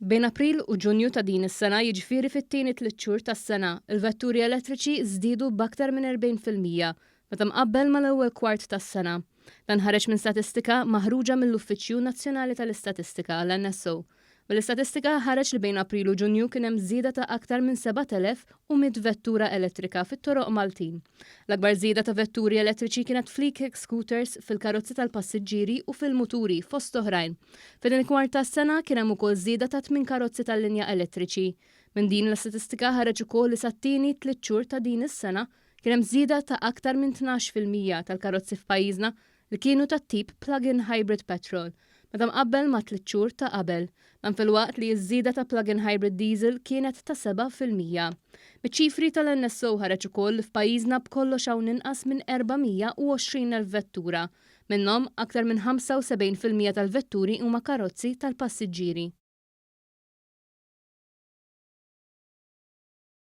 Bejn April u Ġunju ta' din is-sena, jiġifieri fit-tieni tliet xhur tas-sena, il-vetturi elettriċi żdiedu b'aktar minn 40% meta mqabbel mal-ewwel kwart tas-sena. Dan ħareġ minn statistika maħruġa mill-Uffiċċju Nazzjonali tal-Istatistika, l-NSO. Mill-istatistika ħareġ li bejn April u Ġunju kien hemm żieda ta' aktar minn 7,100 vettura elettrika fit-toroq Maltin. L-akbar żieda ta' vetturi elettriċi kienet fl-e-kick scooters, fil-karozzi tal-passiġġieri u fil-muturi, fost oħrajn. Fit-tieni kwart tas-sena kien hemm ukoll żieda ta' tmien karozzi tal-linja elettriċi. Minn din l-istatistika ħareġ ukoll li sat-tieni tliet xhur ta' din is-sena kien hemm żieda ta' aktar minn 12% tal-karozzi f'pajjiżna li kienu tat-tip plug-in hybrid petrol, meta mqabbel ma' tliet xhur ta' qabel. Dan filwaqt li ż-żieda ta' plug-in hybrid diesel kienet ta' 7%. Miċ-ċifri tal-NSO ħareġ ukoll li f'pajjiżna b'kollox hawn inqas minn 420,000 vettura. Minnhom, aktar minn 75% tal-vetturi huma karozzi tal-passiġġieri.